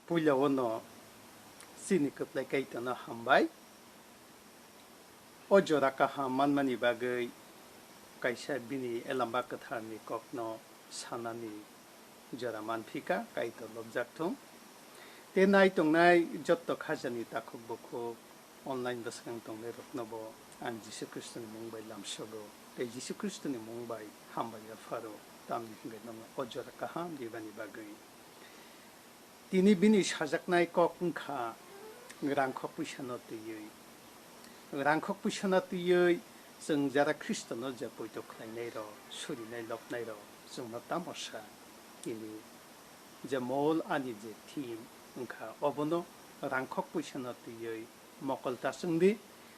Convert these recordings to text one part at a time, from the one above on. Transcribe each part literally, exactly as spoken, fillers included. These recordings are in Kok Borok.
Puila o no chini kwplai Kaitorno hambai. O jora kaham manmani bagwi kaisa bini elamba kwtharni kokno sanani jora manphika, Kaitor lobjak thung. Tei nai tongnai jotto khajani takhuk bukhuk online bwskang tongnairokno bo ang Jisu Khristoni mung bai lamsogo, tei Jisu Khristoni mung bai hambai yapharo, tamni hwnkhe nono o jora kaham ribani bagwi. Tini bini sajaknai kok wngkha rangkhok puisano twiwi. Rangkhok puisano twiwi chwng jara Khristono je poito khlainairok, surinai lobnairok chwngno tamo sa? Tini je mol ani je theme wngkha, obono rangkhok puisano twiwi mokol ta chwng di,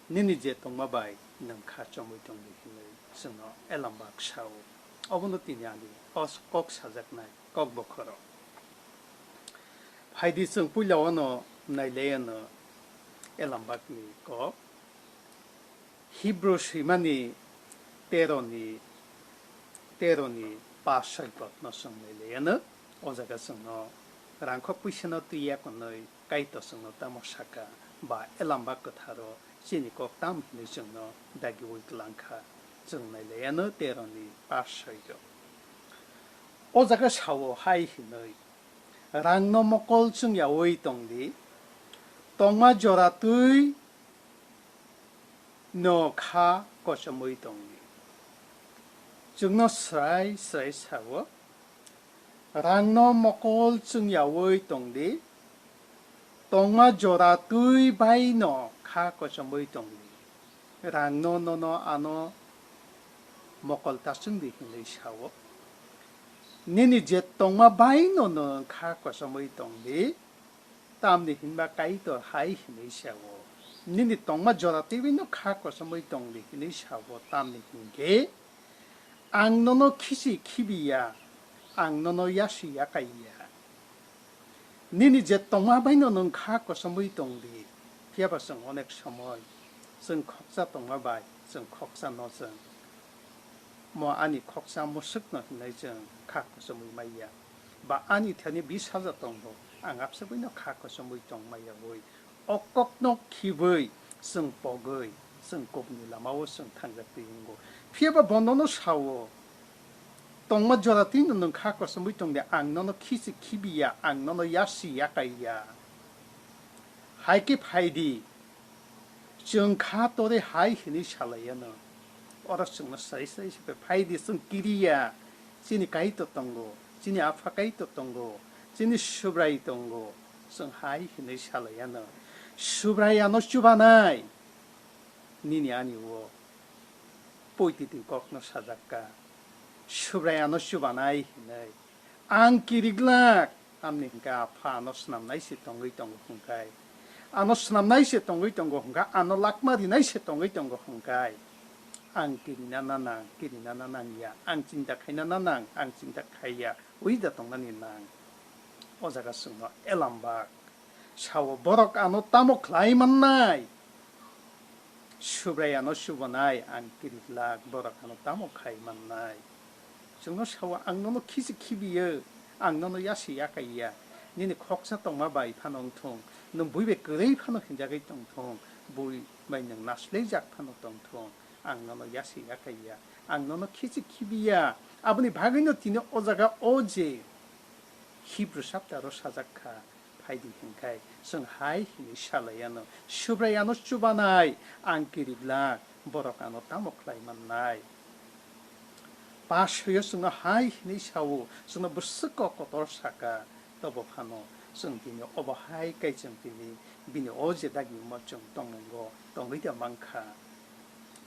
nini je tongma bai nwng kha chomwi tong di hwnwi chwngno elambak sao. Obono tini ani o kok sajaknai kok bokhoro. Phaidi chwng puila o no nailai ano elambakni kok. Hibru swimani teroni, teroni pas soi kokno chwng nailai ano. O jaga chwngno rangkhok puisano twi ya konwi Kaitor chwngno tamo saka, ba elamba kwtharo chini kok tam hwnwi chwngno dagiui kwlangkha. Chwng nailai ano teroni pas soi o. O jaga sao hai hwnwi, rangno mokol chwng yaui tong di, tongma jora twi no kha kochomwi tong di. Chwngno srai srai sao, rangno mokol chwng yaui tong di, tongma jora twi bai no kha kochomwi tong di. Rangno nono ano mokol ta chwng di hwnwi sao. Nini je tongma bai no nwng kha kochomwi tong di, tamni hinba Kaitor hai hwnwi sao. Nini tongma jora twi bai no kha kochomwi tong di hwnwi sao, tamni hinkhe ang nono khichi khibi ya, ang nono yasi yakai ya. Nini je tongma bai no nwng kha kochomwi tong di. Phiya ba chwng onek somoi chwng khoksa tongma bai chwng khoksa no chwng mo ani khoksa muswk no hwnwi chwng kha kochomwi mai ya. Ba ani thani bis hajar tongo, ang absagwi no kha kochomwi tong mai ya wi. O kokno khibwi chwng pogwi chwng kubuni lamao chwng thangjak twi wngo. Phiya ba bo nono sao, tongma jora twi no nwng kha kochomwi tong di, ang nono khichi khibi ya, ang nono yasi yakai ya. Hai khe phai di, chwng kha tore hai hwnwi salai ano. Oro chwngno sai sai se phai di, chwng kiri ya, chini Kaitor tongo, chini Apha Kaitor tongo, chini Subrai tongo, chwng hai hwnwi salai ano. Subrai ano chubanai, nini ani o poititwi kokno sajak kha. Subrai ano chubanai hwnwi. Ang kiriglak, tamni hwnkhe Apha ano snamnai se tongwi tongo hwnkhai. Ano snamnai se tongwi tongo hwnkha, ano lakma rinai se tongwi tongo hwnkhai. Ang kirina na nang, kirina na nang ya, ang chinta khaina na nang, ang chinta khai ya, ui da tongnani nang. O jaga chwngno elambak. Sao borok ano tamo khlai mannai? Subrai ano chubanai, ang kiriglak, borok ano tamo khai mannai? Chwngno sao, ang nono khichi khibiyo, ang nono yasi yakai ya. Nini khoksa tongma bai phano wng thung, nwng bui bai kwrwi phano hinjagwi tong thung, bui bai nwng nasleijak phano tong thung, ang nono yasi yakai ya, ang nono khichi khibi ya. Aboni bagwino tini o jaga o je Hibru saptaro sajak kha, phaidi hwnkhai chwng hai hwnwi salai ano, Subrai ano chubanai, ang kiriglak, borok ano tamo khlai mannai? Pasoi o chwngno hai hwnwi sao, chwngno bwswk kok kotor saka, tobo phano chwng tini obo hai kai chwng tini bini o je dagimungno chwng tongmungo tongwi da mankha.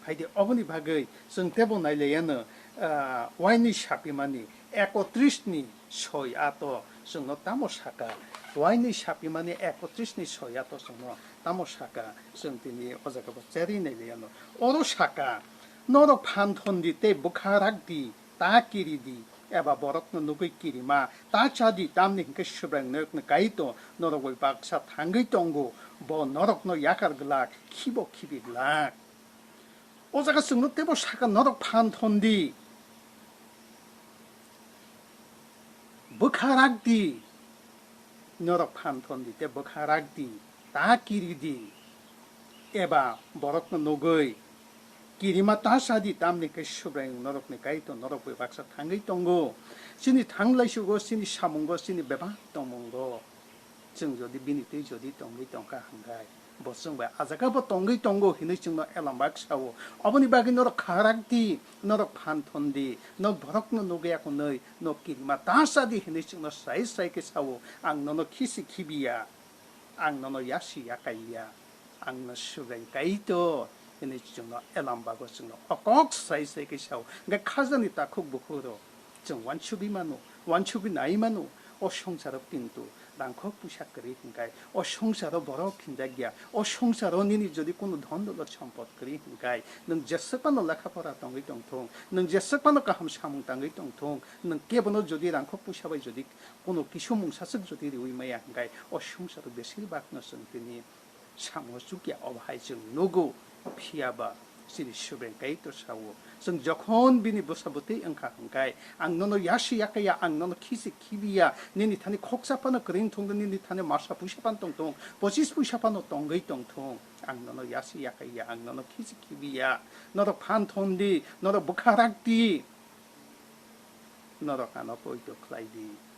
Phaidi oboni bagwi chwng tebo nailaiano, ah, waini sapimani ekotris ni soi ato chwngno tamo saka, waini sapimani ekotris ni soi ato chwngno tamo saka, chwng tini o jaga bo cherwi nailaiano. Oro saka, norok phan thon di tei bwkha rak di, ta kiri di, eba borokno nugwi kirima ta cha di, tamni hwnkhe Subraiyung norokni Kaitor norok bai baksa thangwi tongo, bo norokno yakar glak, khibo khibi glak. O jaga chwngno teibo sakha, norok phan thon di, bwkha rak di, Norok phan thon di tei bwkha rak di, ta kiri di, eba borokno nugwi kirima ta sa di, tamni khe Subraiyung norokni Kaitor norok bai baksa thangwi tongo. Chini thanglai sugo, chini samungo, chini bebak tongmungo. Chwng jodi bini twi jodi tongwi tongkha hwnkhe, bo chwng bai a jaga bo tongwi tongo hinwi chwngno elambak sao. Oboni bagwi norok kharak di, norok phan thon di, norok borokno nugwi ya hwnwi, norok kirima ta sa di hinwi chwngno srai srai khe sao. Ang nono khisi khibiya, ang nono yasi yakai ya, ang no Subraiyung Kaitor hinwi chwngno elambago chwngno o kok srai srai khe sao. Hwnkhe khajani takhuk bukhuk rok chwng uansugwi mano, uansugwi nai mano. O songsaro kintu rangkhok puisa kwrwi hwnkhe o songsaro borok khinjak ya, o songsaro nini jodi kunu dhon dolot sompot kwrwi hwnkhe, nwng jeswk phano lekha pora tongwi tongthung, nwng jeswk phano kaham samung tangwi tongthung, nwng kebono jodi rangkhok puisa bai jodi kunu kisu mungsa swk jodi riwi maya hwnkhe, o songsaro besir bakno chwng tini samungo chukya, obo hai chwng nugo. Phiya ba chini Subraiyung Kaitor sao, chwng jokhon bini bwsa bwtwi wngkha hwnkhe, ang nono yasi yakaiya, ang nono khisi khibiya, nini thani khoksa phano kwrwi wngthung, nini thani masa puisa phano tongthung, pochis puisa phano tongwi tongthung, ang nono yasi yakaiya, ang nono khisi khibiya. Norok phan thon di, norok bwkha rak di, norok ano poito khlai di.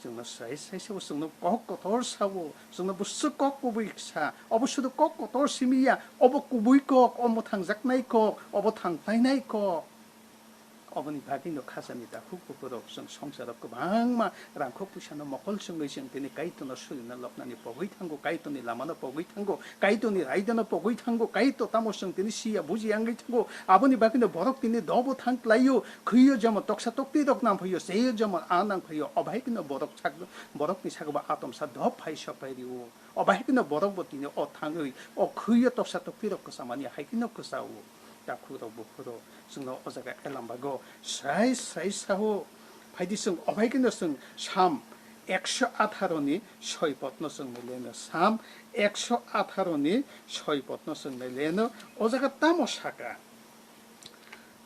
Chwngno sai sai sao, chwngno kok kotor sao, chwngno bwswk kok kubui sa, obo sudu kok kotor simi ya, obo kubui kok, omo thangjaknai kok, obo thangphainai kok. Oboni bagwino khajani takhuk bukhuk rok chwng songsaro kwbangma rangkhok puisano mokol chwngwi chwng tini Kaitorno surina loknani pogwi thango, Kaitorni lamano pogwi thango, Kaitorni raidano pogwi thango, Kaitor tamo chwng tini siya bujiya wngwi thango. Aboni bagwino borok tini dobo thang klaio, khwiyo jemon toksa toktwi rok nang phaio, seyo jemon a nang phaio, obo hai kheno borok sak, borokni sakbo atomsa dob phai sok phai rio. Obo hai kheno borokbo tini o thangwi o khwiyo toksa toktwi rok kwchamani hai kheno kwchao. Takhuk rok bukhuk rok chwngno o jaga elambago srai srai sao. Phaidi chwng obo hai kheno chwng Sam ekso atharo ni soi podno chwng naileno, Sam ekso atharo ni soi podno chwng naileno. O jaga tamo saka,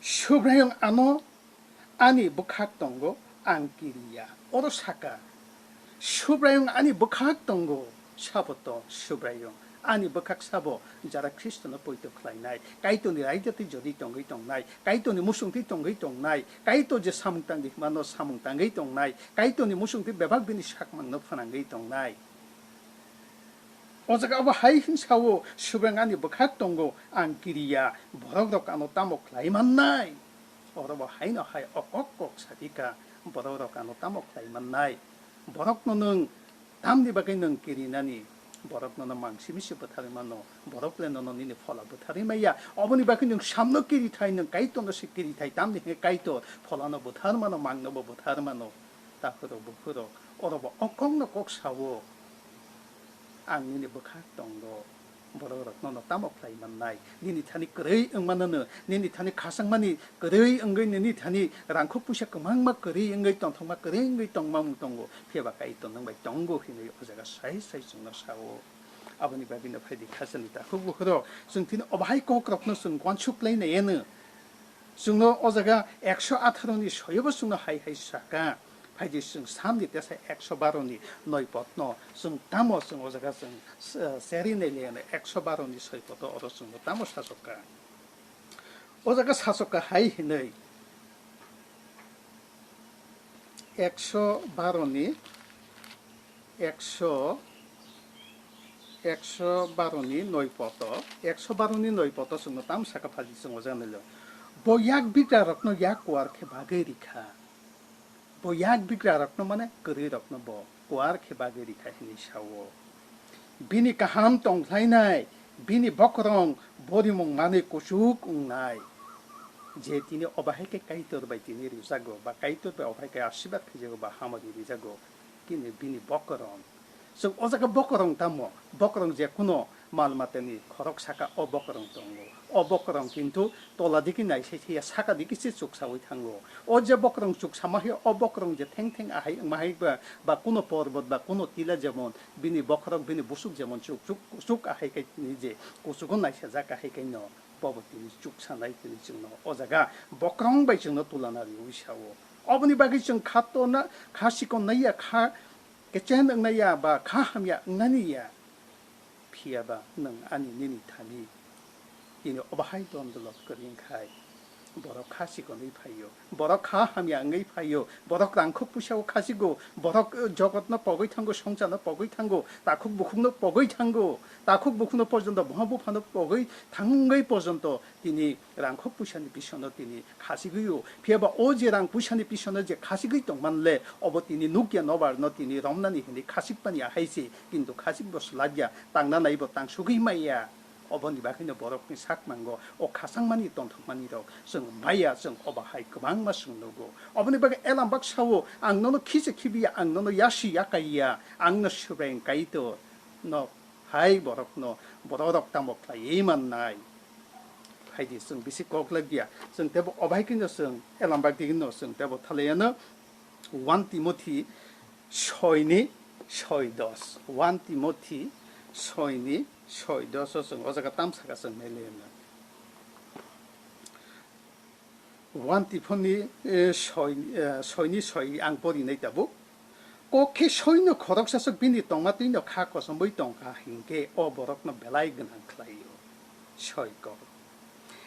Subraiyung ano ani bwkhak tongo, ang kiriya. Oro saka, Subraiyung ani bwkhak tongo, sabo to Subraiyung ani bwkhak sabo, jara Khristono poito khlainai, Kaitorni raida twi jodi tongwi tongnai, Kaitorni musung twi tongwi tongnai, Kaitor je samung tangdi hwnmano samung tangwi tongnai, Kaitorni musung twi bebak bini sakmangno phnangwi tongnai. O jaga obo hai hwn sao, Subraiyung ani bwkhak tongo, ang kiriya, borok rok ano tamo khlai mannai? Oro bo haino hai o kok kok sadika, borok rok ano tamo khlai mannai? Borokno nwng tamni bagwi nwng kirinani? Borok nono mang simi se bwtharwi mano, borok le nono nini phola bwtharwi maya. Oboni bagwi nwng Samno kirithai, nwng Kaitorno se kirithai, tamni hwnwi Kaitor pholano bwthar mano, mangnobo bwthar mano. Takhuk rok bukhuk rok, oro bo o kokno kok sao, ang nini bwkhak tongo, borok rok nono tamo khlai mannai? Nini thani kwrwi wngmano no, nini thani khachangmani kwrwi wngwi, nini thani rangkhok puisa kwbangma kwrwi wngwi, tongthokma kwrwi wngwi tongmamung tongo, phiya ba Kaitor nwng bai tongo hinwi o jaga sai sai chwngno sao. Aboni bagwino phaidi khajani takhuk bukhuk rok, chwng tini obo hai kok rokno chwng uansuk lai nai eno. Chwngno o jaga ekso atharo ni soyobo chwngno hai hai saka. Phaidi chwng Samni tesa ekso baro ni noi podno chwng tamo chwng o jaga chwng se-, seri nai le ekso baro ni soi podo oro chwngno tamo sasoka. O jaga sasoka hai hinwi ekso baro ni, ekso, ekso baro ni noi poto, ekso baro ni noi poto chwngno tam saka phaldi chwng o jaga nailio. Bo yak bigra rokno yak kuar khe bagwi rikha. Bo yak bigra rokno mane kwrwi rokno bo kuar khe bagwi rikha hinwi sao. Bini kaham tongkhlainai, bini bokorong borimung manwi kuchuk wngnai. Je tini obo hai khe Kaitor bai tini rijago, ba Kaitor bai obo hai khe asirwad khaijago, ba hamari rijago, kini bini bokorong. Chwng o jaga bokorong tamo, bokorong je kuno mal matani khorok saka o bokorong tongo. O bokorong kintu tola digi naisai thaiya, saka digi se chuksawi thango. O je bokorong chuksama hai, o bokorong je theng theng ahai wngma hai ba, ba kuno porbot ba kuno tila jemon bini bokhorok bini busuk jemon chuk chuk, chuk ahai khe tini je kuchugo naisajak ahai khe no, bobo tini chuksanai tini chwngno o jaga bokorong bai chwngno tulana riwi sao. Oboni bagwi chwng kha tona, kha sikon naiya, kha Kechen wngnai ya ba kha hamya wngnani ya, phiya ba nwng ani nini thani tini obo hai dondolok kwrwi wngkhai. Borok kha chikonwi phaio, borok kha hamya wngwi phaio, borok rangkhok puisa o khasigo, borok, eh, jogotno pogwi thango, songcharno pogwi thango, takhuk bukhukno pogwi thango, takhuk bukhukno porjonto buma buphano pogwi thangwi porjonto tini rangkhok puisani pisono tini khasigwi o. Phiya ba o je rang puisani pisono je khasigwi tongman le, obo tini nukya nobar no tini romnani hinwi khasik manya hai se, kintu khasik bo swlakya, tangna nai bo tangsugwi maya. Oboni bagwino borokni sak mango, o khasangmani tongthokmani rok chwng maya, chwng obo hai kwbangma chwng nugo. Oboni bagwi Elambak sao, "Ang nono khichi khibiya, ang nono yasi yakaiya, ang no Subraiyung Kaitor no hai borokno, bororok tamo khlaiwi mannai?" Phaidi chwng bisi kok lagya, chwng tebo obo hai kheno chwng Elambak digino chwng tebo thalaiano. One Timothy soini soi dos. One Timothy soini soi dos o chwng o jaga tam saka chwng nai lai na. One Timothy, eh, soi, eh, soini soi ang pori nai tabuk. Kok khe soino khoroksa swk bini tongma twino kha kochomwi tongkha hinkhe o borokno belai gwnang khlaio. Soi kok.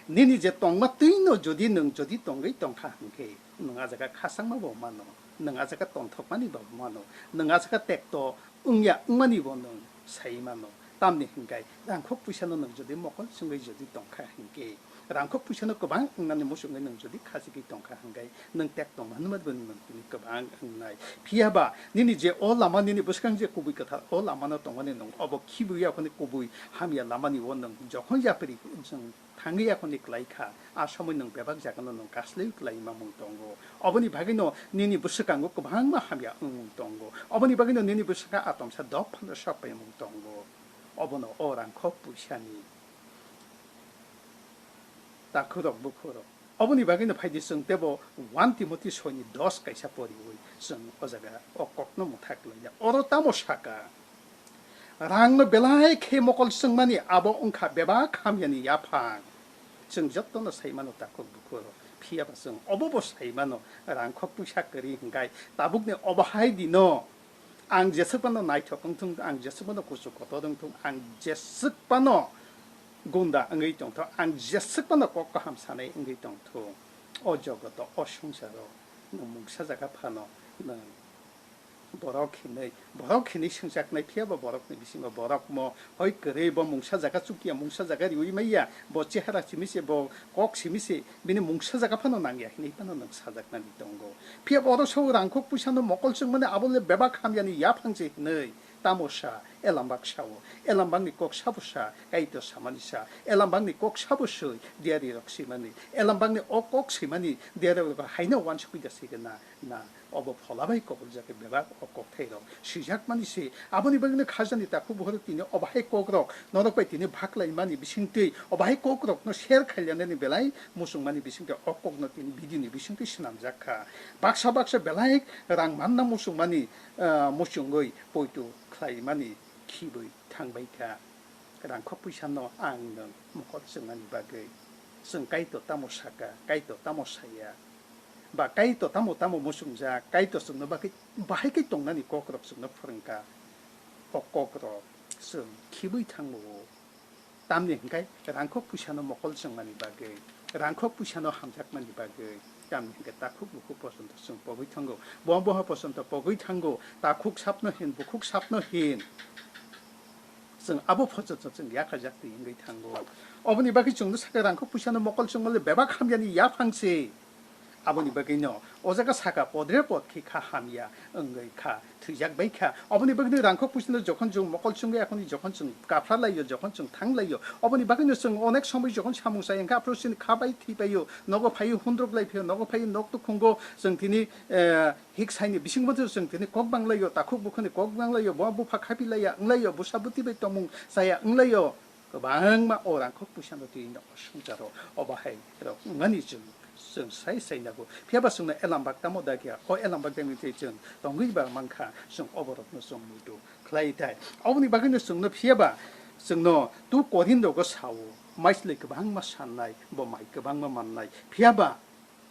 Nini je tongma twino jodi nwng jodi tongwi tongkha hinkhe nwng a jaga khasangma bo mano, nwng a jaga tongthokmani bo mano, nwng a jaga tekto wngya wngmani bo nwng sai mano. Tamni hinkhe rangkhok puisano nwng jodi mokol chwngwi jodi tongkha hinkhe, rangkhok puisano kwbang wngnani muchungwi nwng jodi khachigwi tongkha hinkhe, nwng tek tongma hwnwi nwng tini kwbang wngnai. Phiya ba nini je o lama, nini bwskang je kubui kwthar o lamano tongmani nwng obo khibui aphani kubui hamya lamani o nwng jokhon yapri chwng thangwi akhoni klai kha, a somoi nwng bebak jagano nwng kaslwi klai mamung tongo. Oboni bagwino nini bwswkango kwbangma hamya wngmung tongo. Oboni bagwino nini bwswkang a tomsa dop phano sok paimung tongo. Obono o rangkhok puisani takhurok bukhurok. Oboni bagwino phaidi chwng tebo One Timothy soini dos kaisa poriwi chwng o jaga o kokno mwthak laina. Oro tamo saka? Rangno belai khe mokol chwngmani abo wngkha bebak hamyani yaphang. Chwng jotono sai mano takhuk bukhuk, phiya ba chwng obo bo sai mano, rangkhok puisa kwrwi hwnkhe tabukni obo hai dino ang jeswk phano naithok wng thung, ang jeswk phano kuchuk kotor wng thung, ang jeswk phano gunda wngwi tong thung, ang jeswk phano kok kaham sanai wngwi tong thung. O jogoto, o swngcharo nwng mungsa jaga phano nwng borok hinwi, borok hinwi swngchaknai, phiya ba borokni bisingo borok mo hoi kwrwi bo mungsa jaga chukya, mungsa jaga riwi maya, bo chehara simi se, bo kok simi se, bini mungsa jaga phano nangya hinwi phano nwng sajaknani tongo. Phiya ba oro sao rangkhok puisano mokol chwngmani abo le bebak hamyani yaphang se hinwi tamo sa, Elambak sao, Elambakni kok sabo sa, Kaitor samani sa, Elambakni kok sabo swi, diyari rok swimani, Elambakni o kok swimani, diyari rok haino uansukwi da swigwna, na, obo phola bai koboljak bebak o kokthairok swijakmani se. Aboni bagwino khajani takhuk bukhurok tini obo hai kokrok norok bai tini bhaklaimani bisingtwi, obo hai kokrokno share khailanani belai muchungmani bisingtwi o kokno tini video ni bisingtwi swnamjak kha. Baksa baksa belai rang manna muchungmani, ah, muchungwi poito khlaimani khibwi thangbai kha. Rangkhok puisano ang nwng mokol chwngmani bagwi chwng Kaitor tamo saka, Kaitor tamo saya, ba Kaitor tamo tamo muchungjak, Kaitor chwngno bagwi bahai khe tongnani kokrok chwngno phwrwngkha. O kokrok chwng khibwi thangmao. Tamni hwnkhe rangkhok puisano mokol chwngmani bagwi, rangkhok puisano hamjakmani bagwi, tamni hwnkhe takhuk bukhuk pochonto chwng pogwi thango, boha boha pochonto pogwi thango, takhuk sapno hin, bukhuk sapno hin. Chwng abo phochonto chwng yakhajak twi wngwi thango. Oboni bagwi chwngno sakha rangkhok puisano mokol chwngmale bebak hamyani yaphang se. Aboni bagwino o jaga saka podre pod khe kha hamya wngwi kha, thwijak bai kha. Oboni bagwino rangkhok puisano jokhon chwng mokol chwngwi akhoni jokhon chwng kaphra laio, jokhon chwng thang laio, oboni bagwino chwng onek somoi jokhon samung chai wngkha, aphuru chini kha bai thwi paio, nogo phaio, hundruk lai phaio, nogo phaio, nok tukhungo chwng tini, eh, hik saini bisingbo chwng tini kok bang laio, takhuk bukhuni kok bang laio, bo bupha khapi laiya wng laio, bwsa bwtwi bai tongmung chaya wng laio. Kwbangma o rangkhok puisano twi no swngcharo obo hai rok wngmani chwng, chwng sai sai nago. Phiya ba chwngno Elambak tamo da khe, o Elambak da ni twi chwng tongwi ba mankha, chwng oborokno chwng muitu khlai thai. Oboni bagwino chwngno phiya ba chwngno tu Korinth rogo sao, maislwi kwbangma sannai, bo mai kwbangma mannai. Phiya ba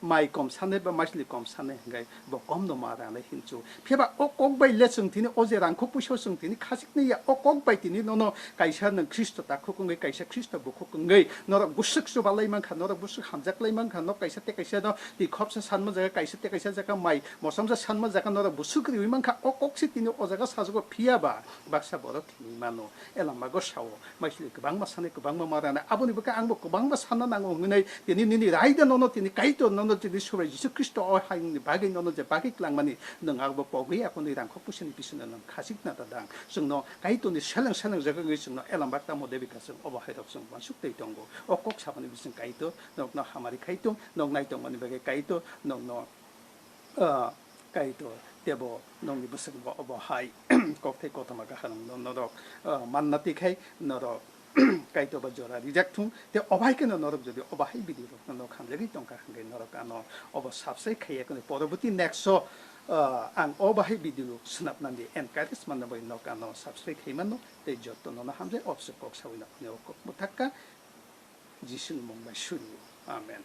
Mai kom sanai ba maisli kom sanai hingkai bo kom no ma rwnai hinchu. Phiya ba o kok bai le chwng tini o je rangkhok puisa o chwng tini khachiknai ya, o kok bai tini nono kaisa nwng Khristo takhuk wngwi, kaisa Khristo bukhuk wngwi norok bwswk chubalai mankha, norok bwswk hamjaklai mankha, nok kaisa tei kaisa no twi khopsa sanma jaga, kaisa tei kaisa jaga mai mosamsa sanma jaga norok bwswk riwi mankha. O kok se tini o jaga sajugo, phiya ba baksa borok thwngwi mano. Elama go sao, maisli kwbangma sanai, kwbangma ma rwnai. Aboni bwkha ang bo kwbangma sanna nango hwnwi nai, tini nini raida nono, tini Kaitor nono, tini Subrai Jisu Khristo o hayungni bagwi nono je bagwi klangmani, nwng abo pogwi akonwi rangkhok puisani bisingno nwng khachikna ta dang. Chwngno Kaitorni seleng seleng jaga wngwi chwngno elambak tamo debika chwng obo hairok chwng uansuk tei tongo. O kok sabani bising Kaitor nokno hamari khai tong, nok nai tongmani bagwi Kaitor nokno ah, Kaitor, tebo nokni bwswk bo obo hai kokthai kothoma kaha nwng norok, ah, manna twi khai norok Kaitor ba jora rijak thung, tei obo hai kheno norok jodi obo hai video rok no nok hamjagwi tongkha hwnkhe norok ano obo subscribe khaiya kheno poroboti next o, ah, ang obo hai video rok swnapnani encourage manna bai nok ano subscribe khai mano tei joto nono hamjai opse kok sawi nokni o kok mwthakka Jisuni mung bai suru. Amen.